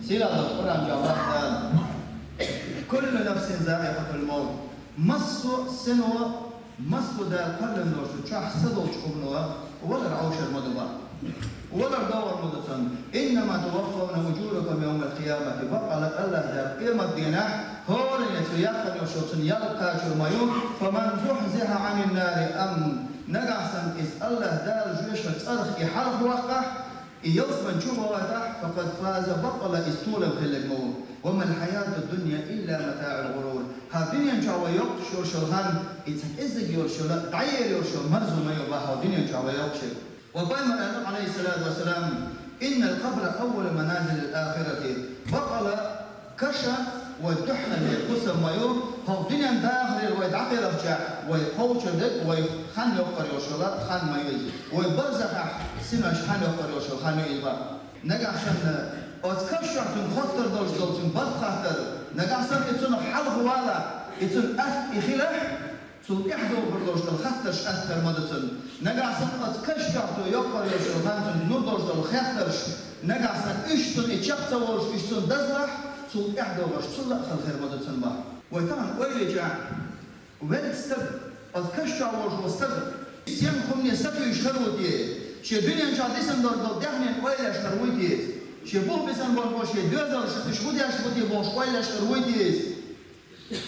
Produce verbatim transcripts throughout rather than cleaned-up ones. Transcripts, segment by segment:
Сийлахь долчу Къуръан чохь боху Дала: «Куллу нафсин заикъатул мавт». Массо а сино, массо а Дала кхоьллина долчу чохь са долчу хӀумано валар Ӏовшар ма ду боху. Валар догӀур ма ду цунна. «Иннама туваффавна ужуракум явмал къиямати». Бакъала АллахӀ Дала къемат дийнахь хӀоранна цу яккхина йолчу цунна ялх кхачор ма ю. «Фаман зухьзихьа Ӏанин нари», амма нагахь санна иза АллахӀ Дала жоьжахатин цӀарах и хьалха ваккхахь, и ялсамани чу вахийтахь, «факъад фаза», бакъала иза толам хилларг ма ву. «Ва мал хьаятуд дунья илла матаӀул гӀурур». ХӀара дуьнен чохь вай йоккхуш йолуш йолу хан, и цхьа кӀеззиг йолуш йолу, дӀаер йолуш йолу марзо ма ю боху хӀара дуьнен чохь вай йоккхуш йолу. Ва пайхамар аьлла, Ӏалайхиссалату вассалам: «Иннал къабра аввалу маназилил ахирати». Бакъала каш вай дуьххьарлера хӀусам ма ю, хӀокху дуьнен дахарера вай дӀакхелхича, вай кхочур дерг, вай хан йоккхур йолуш йолу хан ма ю иза. Вай барзахахь синош хан йоккхур йолуш йолу хан ю иза боху. Нагахь санна оцу каш чохь цунна хоттур долуш долу цуьнан барт хаттар, нагахь санна и цунах хьалха валахь, и цунна атта и хилахь, цул тӀаьхьа догӀур долуш долу хаттарш атта хир ма ду цунна. Нагахь санна оцу каш чохь цо йоккхур йолуш йолу хан цунна лур долуш долу хаттарш, нагахь санна уьш цунна и чекх ца волуш, уьш цунна дазлахь, цул тӀаьхьа догӀурш цул а хала хир ма ду цунна боху. Вай тахана ойла йичахь, велла стаг, оцу каш чохь волуш волу стаг, стенга хӀумане сатуьйсуш хир ву те? Шен дуьнен чохь дисина долуш долу даьхнина ойла еш хир вуй те? Шен бух бисина болуш болу шен доьзалш, уьш хӀун деш бу те бохуш ойла еш хир вуй те иза?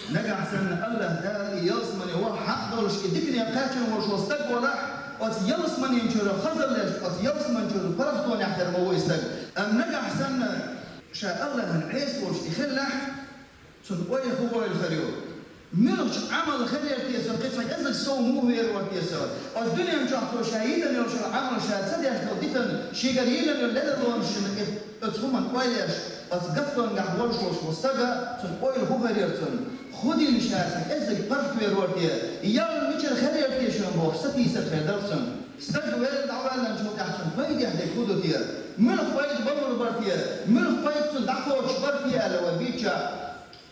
Нагахь санна АллахӀ Дала и ялсамани ваха хьакъ долуш, и дикане кхаьчна волуш волу стаг валахь, оцу ялсаманин чуьра хазаллеш, оцу ялсаманин чуьра паргӀатонехь хир ма ву и стаг. Амма нагахь санна ша АллахӀана Ӏеса волуш и хиллехь, цунна ойла хӀун ойла хир ю? Муьлхачу Ӏамал хир яра те сан, кхин цхьа кӀеззиг сов муха вер вара те сан? Оцу дуьнен чохь цо ша йитина йолчу Ӏамал ша ца деш долу дитина, шегара йиллина йолу ледарлонаш шина и оцу хӀуманна ойла еш, оцу гаттонгахь волуш волуш волу стага, цунна ойла хӀун хир яра цунна? ХӀун дина ша сан кӀеззиг паргӀат вер вара те? Ял мичара хир яра те шуна бохуш, сатийсар хир дара цунна. Стаг велла дӀаваьллачул тӀаьхьа цунна пайдехь дерг хӀун ду те? Муьлха пайда бан лур бара те? Муьлха пайда цунна дӀакхочуш бара те аьлла вай бичча?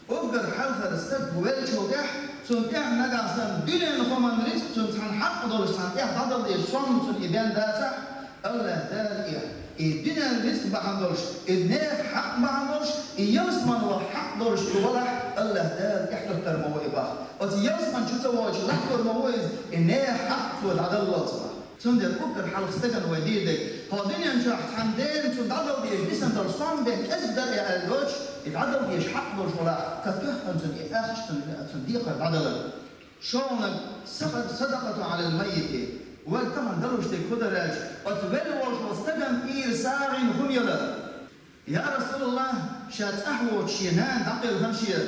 Уггар хьалхара стаг веллачул тӀаьхьа, цунна тӀехь нагахь санна дуьненан хӀуманан рицкъ цунна цхьана хьакъ долуш цхьана тӀехь дӀадала деза сом цунна и бен дацахь, АллахӀ Дала и, и дуьненан рицкъ бахьана долуш, и нехан хьакъ бахьана долуш, и ялсамани ваха хьакъ долуш цо валахь, АллахӀ Дала тӀехь хӀоттор ма ву и боху. Оцу ялсамани чу ца воьдуш латтор ма ву иза, и нехан хьакъ цо дӀадаллалц боху. Цундела уггар хьалха стагана вай дийр дерг, хӀокху дуьнен чохь цхьана дена цунна дӀадала дезаш дисина долу сом бен кӀезиг дара аьлла доцуш, и дӀадала дезаш хьакъ долуш валахь, кхин тоьхна цунна и ахча цунна, цунна декхар дӀадалар. ШолгӀаниг саха-, садакъату Ӏалал маййити. Вай тахана далуш дерг хӀун дара аьлча, оцу велла волуш волу стагана тӀера сагӀина хӀума ялар. Я Расулаллах, ша цӀахь воцуш шен нана дӀакхелхина шен.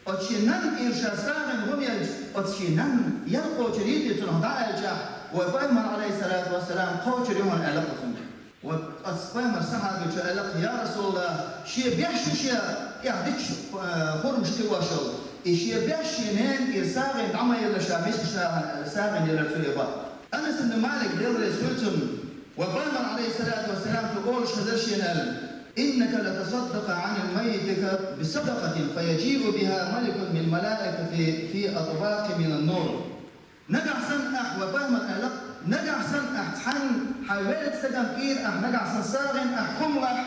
Оцу шен нанна тӀера ша сагӀина хӀума елча, оцу шен нанна ял кхочур йий те цунах дӀа аьлчахь, вай пайхамар, Ӏалайхиссалату вассалам, кхочур ю хьуна аьлла-кх цунна. Вай оцу пайхамар сахьабичо аьлла-кх: «Я Расулаллах, шен беш ю шен тӀехь дикачу, э, хурмаш кхиош йолу. И шен беш шен нана тӀера сагӀина дӀа ма елла ша мискачу нахана», аьлла, сагӀина елар цо и боху. Анас ибн Малик, Дела реза хуьлда цунна, вай пайхамар, Ӏалайхиссалату вассалам, цо олуш хезара шена аьлла: «Иннака латасаддакъу Ӏалал маййити бисадакъатин, фаяжиъу биха маликун минал малаикати фи атбакъин минан нур». Нагахь санна ахь, вай пайхамар аьлла, нагахь санна ахь цхьанна хьан веллачу стагана тӀера ахь нагахь санна сагӀина ахь хӀума лахь,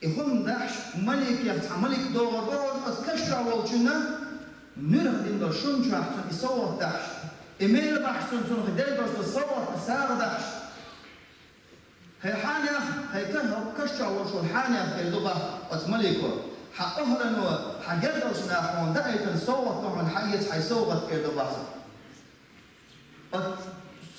и хӀума дахьаш маликех цхьа малик догӀур бу хьуна оцу каш чохь волчунна, нуьрах дина долу шун чохь цунна и совгӀат дахьаш, и мел бахьаш цунна, цунах и делла долуш долу совгӀат, и сагӀа дахьаш. «ХӀай хьанех, хӀай ка-, каш чохь волуш волу хьанех», эр ду боху оцу малико, «хьан охӀлано, хьан гергарлачу наха хьуна даийтина совгӀат ду хьуна, хьан эца хьайн совгӀат», эр ду боху. Оцу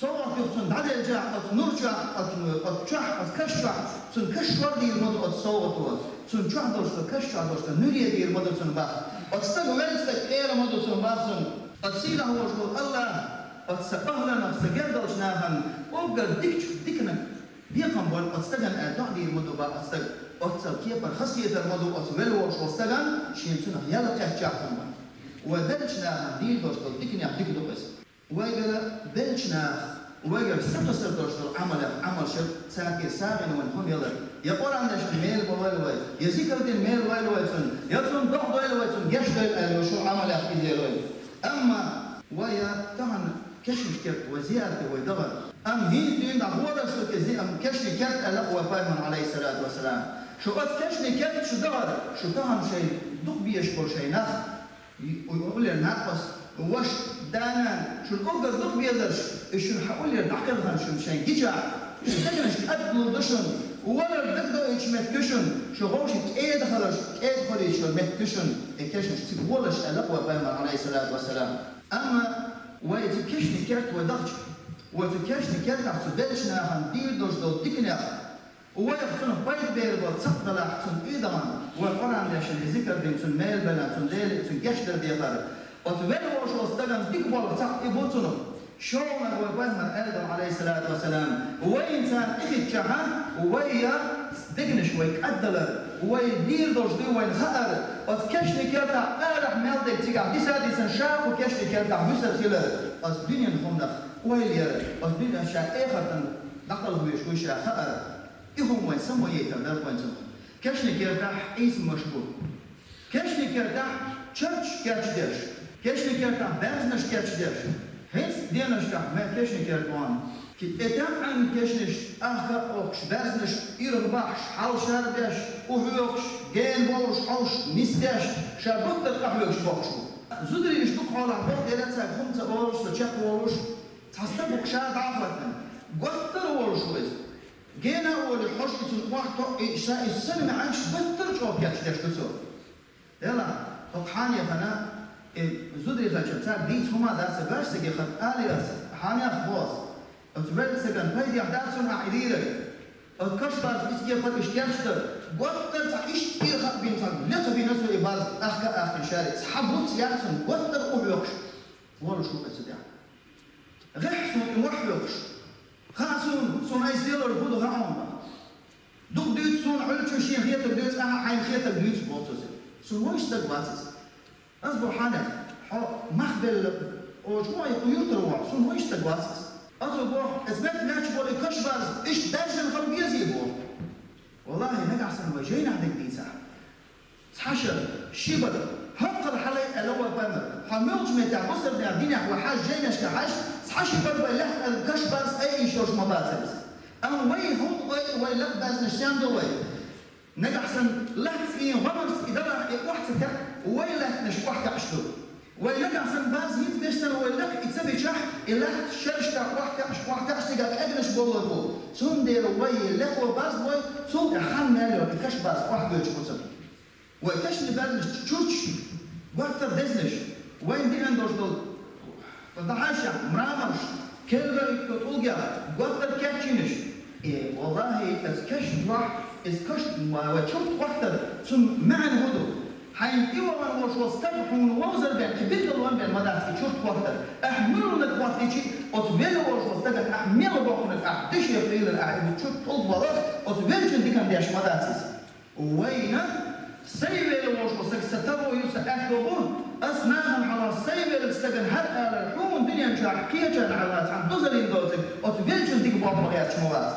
совгӀат юха цунна дӀаделчахь, оцу нур чохь, оцу, оцу чохь, оцу каш чохь, цунна каш шор дийр ма ду оцу совгӀато, цунна чохь долуш ду, каш чохь долуш ду, нуьре дийр ма ду цунна боху. Оцу стага велла стаг кӀера ма ду цунна боху цунна. Оцу сийлахь волуш волу АллахӀ оцу сан охӀланах, сан гергарлачу нахана уггар дикачу диканах бекхам болу оцу стагана аьлла доӀа дийр ма ду боху оцу стага. Оццал кепара хазахетар ма ду оцу велла волуш волу стагана, шена цунах ял кхеттачахь цунна боху. Вай беллачу нахана дийр долуш долу диканех дика ду иза. Вайгара беллачу наха, вайгара сатасар долуш долу Ӏамалех Ӏамал шуьга, царна тӀера сагӀина вайна хӀума ялар. Я Къуръан дешна мел ма войла вай, я зикр дина мел войла вай цунна, я цунна догӀа дойла вай, цунна гечдойла аьлла йолу шун Ӏамалех иза яра вай. Амма вай я тахана кешнаш керта вай зиярате вай дахар. Амма хӀинца дуьйна дӀа гӀо даш ду те зи-, амма кешнийн керта аьлла-кх вай пайхамар, Ӏалайхиссалату вассалам. Шу оцу кешнийн керта шу дахар, шу тахана шайн дукха безаш болу шайн нах, и, и, уллера накъост, ваша, да-нана, шуна уггар дукха безарш, и шуна хьан уллера дӀакхелхина шуна шайн гичахь, шу дегнаш кӀаддалур ду шуна, валар дагадоуьйтуш меттиг ю шуна, шу вовшийн кӀеда хиларш, кӀеда хилийта шуна меттиг ю шуна, и кешнаш цига волаш аьлла вай пайхамар, алейхиссалату вассалам. Амма вай цу кешнийн керта вай дахча, вай цу кешнийн кертахь цу беллачу нахана дийр долуш долу диканех, вайх цунах пайда бер болу цхьаъ далахь, цунна и дахана, вай Къуръан дешна, и зикар дина, цунна мел белла, цунна Дела, цунна гечдар дехар. Оцу велла волуш волу стагана дика болу цхьаъ и бу цунах. ШолгӀаниг вай пайхамар аьлла, алейхиссалату вассалам, вайна царна тӀехӀиттичахьа, вай я дегнаш вай кӀаддалар, вай дийр долуш дуй вайна хаар, оцу кешнийн кертахь арахь мел дерг цигахь диса а дисина, ша кху кешнийн кертахь вуьсур хилар, оцу дуьненан хӀуманах ойла яр, оцу дуьнен ша эхартан дӀакхалхавеш вуй ша хаар. И хӀума вайн самаяйтар дара вайн цунах. Кешнийн кертахь Ӏийсамаш бу. Кешнийн кертахь чарташ кечдеш. Кешнийн кертахь баьрзнаш кечдеш. ХӀинца деношкахь ма кешнийн керта ван. Ки тӀетаьӀӀина кешнаш, ахка а оккхуш, баьрзнаш ирх бахьаш, хьалшар беш, охьоькхуш, гена бовлуш хьовш, нисдеш, ша баттара къахьоьгуш бохуш бу. Зударий иштта дукха хьолахь бакъдерг цаьрга хӀума ца олуш, со чекхволуш, цхьа стаг ву ша дӀа а хӀоьттина. Готтара волуш ву иза. Гена а волуш, хьожа и цунна охьатоьхна, и ша и санна маьӀанаш баттара чӀогӀа кечдеш ду цо. Делахь, хӀокху хьанехана, и зударий хилча, цаьрга дийца хӀума а дац, ца баьш цига хатта али ас, хьанех боху. Оцу велла стагана пайдехь дац цунна ахь и дийриг. Оцу каш барз ицкепара иштта кечдар, готтара цхьа иштта кӀира хаа бина, цхьа лекха бина со и барз, ахка а ахкина шаьриг, цхьа буц яц цунна, готтара охьоькхуш волуш ву оцу тӀехь. ГӀеххьа суна и охьахьоькхуш. Хаьа суна, суна айса лелор хӀун ду хаьа хьуна. Дукха дуьйцу суна Ӏуьллучу шен хетарг дуьйцу, ахьа хьайна хетарг дуьйцу боху цо. Суна вайша стаг вац иза. Ас боху хьанех, хьо мах белла, оцу ма кху юьртара вахьа, суна вайша стаг вац иза. Ас боху, иза меттан лаьтташ болу и каш барз, иштта даьржина хила безий боху. Валлахи, нагахь санна вай жайнахь дерг дийцахь. Цхьа шар, ши бара, хӀокхул хьалай аьлла вай пайхамар, хьо муьлхачу меттехь бусалба динехь вай хьажа жайнашка хьажа, цхьа ши бара вай лаьтта аьлла каш барз айийш йолуш ма бацара иза. Амма вай хӀунда ой, вай лакха баьрзнаш сен до вай? Нагахь санна лаьтта цӀийн гӀомарца и далахь и охьа ца таьӀа, вай лаьттанаш охьатаьӀаш ду. Вай нагахь санна барз хӀинца беш санна вай лакха и ца бичахь, и лаьтта шерашкахь охьатаьӀаш, охьатаьӀаш цигахь кӀегнаш боллар бу. Цундела вай лекхо барз вай, цул тӀаьхьа хан мел йолу и каш барз охьагойтуш бу цунна. Вай кешнийн баьрзнаш чурташ, готтара дезнаш, вайн деана долуш долу, дӀахьаьжча, мраморш, керла итт тӀулгех, готтара кечйинаш. Э, валлахи, иза кешнаш вахь, иза каш ма вай чурт хӀоттар, цунна маьӀна хӀун ду? Хьайна тӀе вахана волуш волу стаг хьуна вовзар бен, кхин билгалван бен ма дац и чурт хӀоттар. Ахь муьлханиг хӀоттийчи, оцу велла волуш волу стагана ахь мел боккхуниг ахь дешех кхийлар, ахь и чурт тӀулг балахь, оцу веллачун диканна деш ма дац иза. Вайна, сайн велла волуш волу стаг сан таро ю, сан аьтто бу, ас нахана хьалха сайн веллачу стагана хӀара алар, хьуна дуьнен чохь кхечарна хьалха цхьана дозаллин доцург, оцу веллачун дика болх ма гӀерташ ма вац.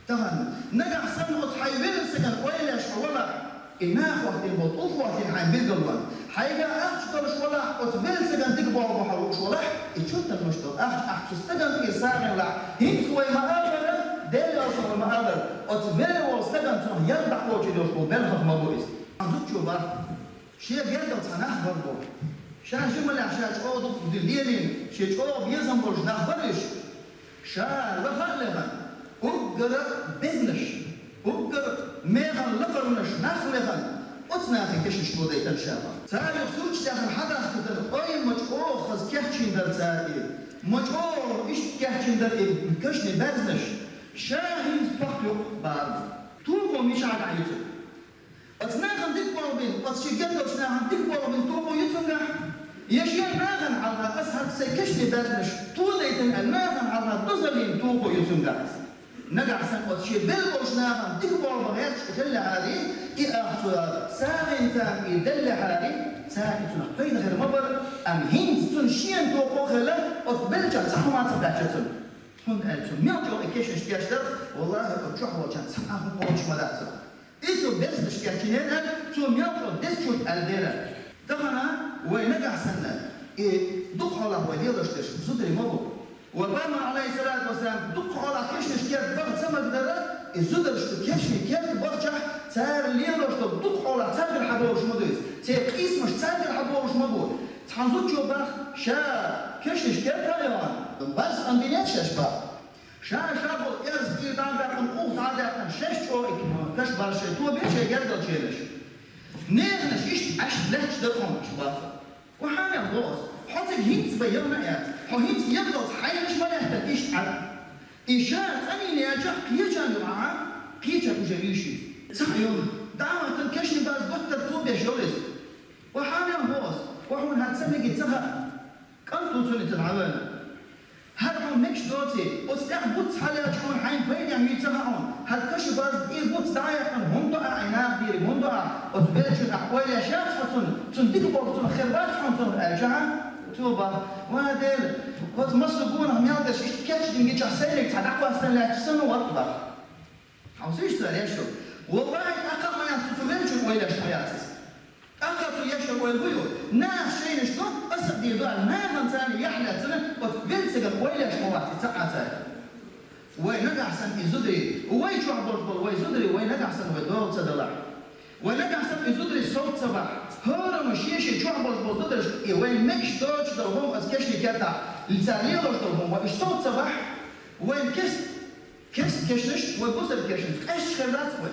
Тахана, нагахь санна оцу хьайн веллачу стагана ойла еш хьо валахь, и наха хӀоттийна болу тӀулг хӀоттийна хьайна билгалван. Хьайга ахча долуш валахь, оцу веллачу стагана дика болх бан хьо лууш валахь, и чуртан луш долу ахча ахь цу стагана тӀера сагӀина лахь, хӀинца вай ма-аллара, Дела йолчу вай ма-аллара, оцу велла волу стагана цунах ял дӀакхочур йолуш болу белхах ма бу иза. Зудчо бара. Шен гергара цхьа нах бара боху. Ша жималехь ша чӀогӀа дукха лелийна, шен чӀогӀа безам болуш нах бара уьш. Ша лаха а лехана, уггара безнаш, уггара мехала лакхарнаш нах лехана, оцу нахе кешнаш тодайтина ша боху. Цара юха сурташ даьхна хьадахкийтина, ой, ма чӀогӀа хаза кечйина дара цара и, ма чӀогӀа иштта кечйина дара и кешнийн баьрзнаш. Ша хӀинца тохка юкъа бара. Тухо мичахь дӀахьуьйцу? Оцу нахана дика болх бина, оцу шен гергачу нахана дика болх бина тухо ю цуьнгахь? Я шен нахана хьалха аса хӀара сайн кешнийн баьрзнаш тодайтина аьлла, нахана хьалха дозаллин тухо ю цуьнгахь иза? Нагахь санна оцу шен белла болчу нахана дика болх бан гӀерташ и хиллехьарий, и ахча цо сагӀина царна и деллехьарий, царна и цунах пайда хир ма бара, амма хӀинца цунна шена тухо а хилла, оцу беллачех цхьа хӀума а ца кхаьчна цунна. ХӀунда аьлча цо мел чӀогӀа и кешнаш кечдара, валлахи, оцу чохь волчарна цхьа а хӀума кхочуш ма дац цунах. И цо баьрзнаш кечйинера аьлла, цо мел чӀогӀа деза чурт аьлла дера. Тахана вай нагахь санна, и дукха хьолахь вай лелош дерш зударий ма бу. Вай пайхамар, алейхиссалату вассалам, дукха хьолахь кешнаш керта баха ца магадара, и зударшна кешнийн керта бахчахь, Цара лелош долу дукха хьолахь цаьргара хьаболуш ма ду иза. Церан къийсамаш цаьргара хьаболуш ма бу. Цхьана зудчо баха, ша кешнаш керта а йогӀу, барз цӀандинера шаьш баха. Ша-ша болу эрз кӀира дӀа а даьккхина, къух дӀа а даьккхина, шаьш чӀогӀа каш барз шайн тобира шайн гергарчераш. Неханаш иштта Ӏаш лаьтташ дара хьуна аша баха. Ва хьанал боху ас, хьо цига хӀинца бан яхна а яц, хьо хӀинца ехалц хьайнаш ма лаьттара иштта Ӏад. И ша цӀанийна яьлчахь кхечарна юкъахь, кхечарна уже вуьйш иза. Ца а йолу, дӀа а хӀоттана кешнийн барз доттар тобеш йолу иза. Ва хьанал боху ас, ва хьуна хӀара ца мегий ца хаьа. КӀант ву цунна цара хьавевлла. ХӀара хьуна мегаш доций, оцу тӀехь буц хьалаьлча хьуна хьайна пайдехь юй ца хаьа хьуна, хӀара каша барз тӀера буц дӀа а яьккхина, хӀунда а Ӏа и наха дийриг, хӀунда а оцу веллачуьнга ахь ойла еш яц хьо цунна, цунна дика боху цунна хир бац хьуна цунах аьлча, цо баха, ва Дела, оцу массо гонах мел дерш иштта кечдина гичахь сайниг цхьа дӀакхоьссина лаьтташ санна вара баха. Хьовсийша цара еш ду. ВаллахӀи, тӀаккха а ма яц цу веллачуьнга ойла еш ма яц иза. ТӀаккха цу ешан ойла хӀун ю? Наха шайнаш до, аса а дийр ду аьлла, нахана царна яхь лаьцна, оцу веллачу стагана ойла еш ма вац и ца Ӏа цара. Вай нагахь санна и зударий, вай чохь болуш болу вай зударий, вай нагахь санна вай догӀа ца далахь. Вай нагахь санна и зударий сов ца бахь. ХӀораммо шен-шен чохь болуш болу зударшка и вайна мегаш доцуш долу хӀума оцу кешнийн кертахь, цара лелош долу хӀума вай уьш сов ца бахь, вайн кест, кест кешнаш, вай бусалба кешнаш къесташ хир дац вай.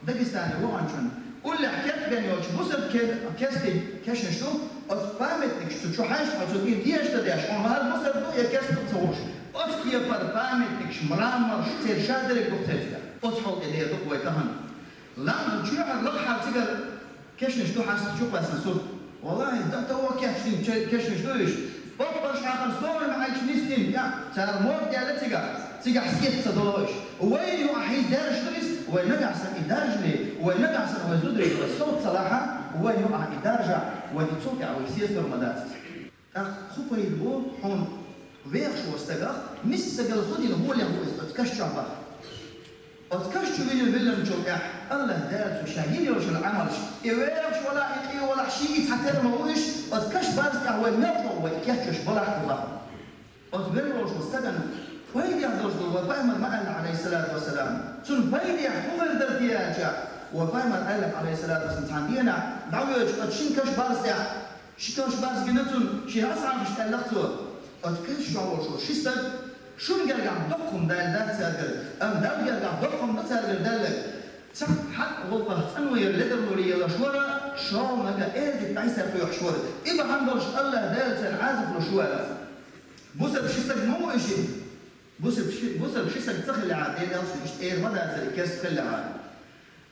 Дагестане ваханчунна уллехь керт бен йолчу бусалба ке-, кестийн кешнаш ду, оцу памятникаш цу чу хьаьжча, оцу и дезаш ца деш, хьуна хӀара бусалба ду, я кест ду ца хууш. Оцу кепара памятникаш, мраморш, церан шадерриг ду церан цигахь. Оцу хьал тӀе дер ду вай тахана. Лам чоьхьара лакхахьара цигара кешнаш ду хьаста чу кхоьссина сурт. ВаллахӀи, дан тӀе вон кечдина че-, кешнаш ду уьш. Поппарш хьахана, совнан Ӏайчу нисдина, я, цара морг даьлла цигахь, цигахь сет ца долу уьш. Вайна юкъахь хӀинца даьржаш ду иза, вай нагахь санна и даржале, вай нагахь санна вай зударий вай сов ца лахь, вайна юкъахь и даржахь, вай и цул тӀаьхьа вай сесар ма дац иза. ТӀаккха хӀун пайда бу хьуна вехаш волу стагах, миска стагал хӀун дина гӀоле ву иза оцу каш чохь баха? Оцу каш чу вилла виллинчул тӀаьхьа АллахӀ Дала цу ша йина йолчу Ӏамалш, и вехаш валахь, и къе валахь, шен и цхьа тера ма ву уьш, оцу каш барз тӀехь вай мел чӀогӀа вай кечвеш балахь ду баха. Оцу велла волчу стагана пайдехь долуш долу вай пайхамар ма аьлла, Ӏалайхиссалату вассалам. Цунна пайдехь хӀун хир дара те аьлча, вай пайхамар аьлла, Ӏалайхиссалату вассалам, цхьана дийнахь дӀавоьдуш оцу шина каш барз тӀехь, ши каш барз гина цунна, шен асхьабашка аьлла цо: «Оцу каш чохь волуш волу ши стаг, шуна гергахь доккха хӀума даьлла дац цаьргара, амма Далла гергахь доккха хӀума ду цаьргара даьлларг. Цхьаъ хьакъ гӀуллакх цӀанвер ледархо лелош вара, шолгӀаниг эрдиг дӀасара кхоьхьуш вара. И бахьана долуш АллахӀ Дала царна Ӏазап луш ву», аьлла. Бусалба ши стаг ма ву и шиъ? Бусалба ши, бусалба ши стаг ца хиллехьара, Делан элчано иштта эр ма дацара, керста хиллехьара.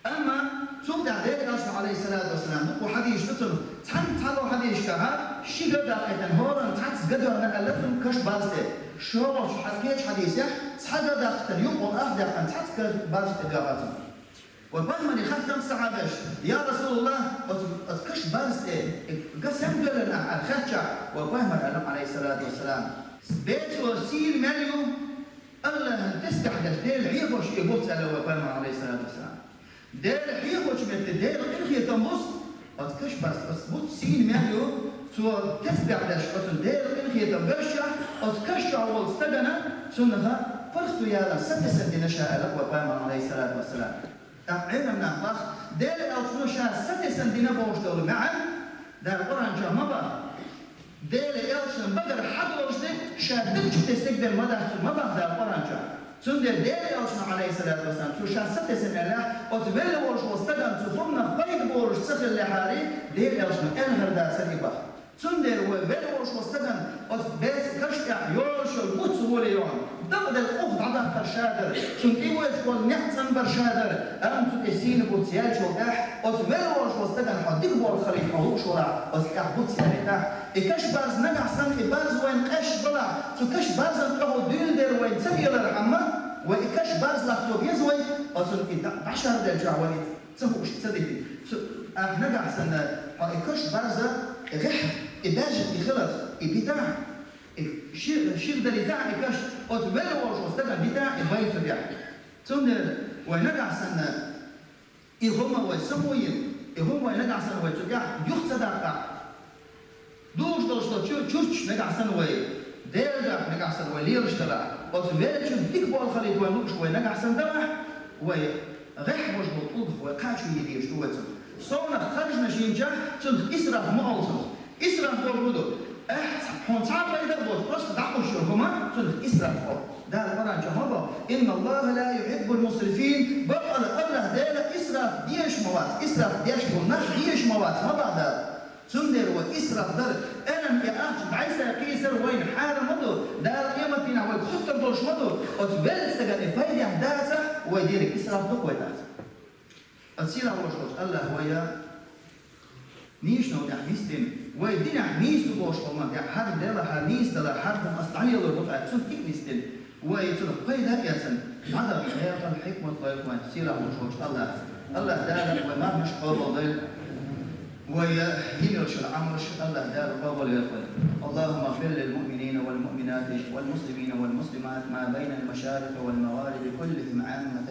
Амма цул тӀаьхьа Делан элчано, Ӏалайхиссалату вассалам, дукха хьадисаш ду цунах, цхьана цхьадолу хьадисашкахь ши ган даккхийтина, хӀоранна цхьацца ган доьгӀна аьлла цунна каш барз тӀе. ШолгӀачу хьа-, кхечу хьадисехь цхьа ган даккхийтина, юкъахула ах даьккхина, цхьацца ган барз тӀе доьгӀна цунна. Вай пайхамаре хаьттина сахьабаш: «Я РасулаллахӀ, оцу, оцу каш барз тӀе ган сенна доьллина ахь?» аьлла хаьттича, вай пайхамар аьлла, Ӏалайхиссалату вассалам: «Бецо сийна мел ю, АллахӀан тесбихь деш, Дела хьехош и буц», аьлла вай пайхамар, Ӏалайхиссалату вассалам. Дела хьехочу метте Делан къинхетам буц, оцу каш барз, оцу буц сийна мел ю, цо тесбихь деш, оцу Делан къинхетам бевшшехь, оцу каш чохь волу стагана, цунах паргӀато ялар сатесна дина ша, аьлла вай пайхамар, Ӏалайхиссалату вассалам. ТӀаккха Ӏеламнаха боху, Делан элчано ша сатесна дина бохуш долу маьӀна, Дала Къуръан чохь ма боху. Делан элчанан багара хьадолуш дерг ша дагчу тесна дерг ма дац цо, ма боху Дала Къуръан чохь. Цундела Делан элчано, Ӏалайхиссалату вассалам, цо ша сатесна аьллехь, оцу велла волуш волу стагана цу хӀуманах пайда болуш ца хиллехьара, Делан элчано аьлла хир дацара и боху. Цундела вай велла волуш волу стагана оцу бецан каш тӀехь йолуш йолу буц гӀоле йогӀу, дакъаделла къух дӀадаккхар ша дара, цунна тӀевоьдуш волу некъ цӀанбар ша дара, амма цу тӀе сийна буц яьллачул тӀаьхьа, оцу велла волуш волу стагана хьо дика болу халийта хьо лууш валахь, оцу тӀехь буц ялийтахь, и каш барз нагахь санна, и барз вайна къаьсташ балахь, цу каш барзан тӀехула дуьйладер вайна ца лелархьама, вай и каш барз латто беза вай, оцунна и дӀа-, дӀашарделчохь вай и ца хууш ца дитина. Цу, ахь нагахь санна, хьо и каш барза, и гӀехь, и баьжна и хилар, и битахь, и ши-, шира далийтахь и каш, оцу велла волуш волу стагана битахь и бай цу тӀехь. Цундела вай нагахь санна, и хӀума вай самуйина, и хӀума вай нагахь санна вай цу тӀехь юха ца даккхахь, дугӀуш долуш долу чу-, чурташ нагахь санна вай, Делан дуьхьа нагахь санна вай лелаш далахь, оцу веллачун дика болу халийта вай лууш вай нагахь санна далахь, вай ГӀеххьа болуш болу тӀулгах вай кхачо йийр езаш ду вай цунах. Совнах харжанаш йинчохь цунах исраф ма олу цунах. Исраф бохург хӀун ду? Ахь ц-, хьуна цхьа а пайда а боцуш, просто дӀакхуссуш йолу хӀума, цунах исраф олу. Дала Къуръан чохь ма боху: «Инна Аллаха ла юхиббул мусрифин», баккъала АллахӀ Дела исраф дезаш ма вац, исраф деш болу нах дезаш ма вац, ма боху Дала. Цундела вай исраф дар, аьлла тӀе ахча дӀасакхийсар вайна хьарам ма ду, Дала къематдийнахь вайга хӀоттор долуш ма ду, оцу веллачу стагана и пайдехь дацахь, вай дерриг исраф ду-кх вай дацахь. Оцу сийлахь волуш волчу АллахӀа вай нийсачу хӀуманна тӀехь нисдина, вай динехь нийса ду бохуш хӀуманна тӀехь хьарам делахь, хьарам нийса делахь, хьарам хӀума ас дӀалелор ду аьлла, цунна тӀе а нисдина, вай цунах пайда а эцна, дӀадахна гӀертан хьикмат лойла вайн сийлахь волуш волчу АллахӀа. АллахӀ Дала вай мархнаш къобалдойла, вай йина йолу Ӏамалш АллахӀ Дала къобалйойла вайн. اللهم اغفر للمؤمنين والمؤمنات والمسلمين والمسلمات ما بين المشارق والمغارب كلهم عامة.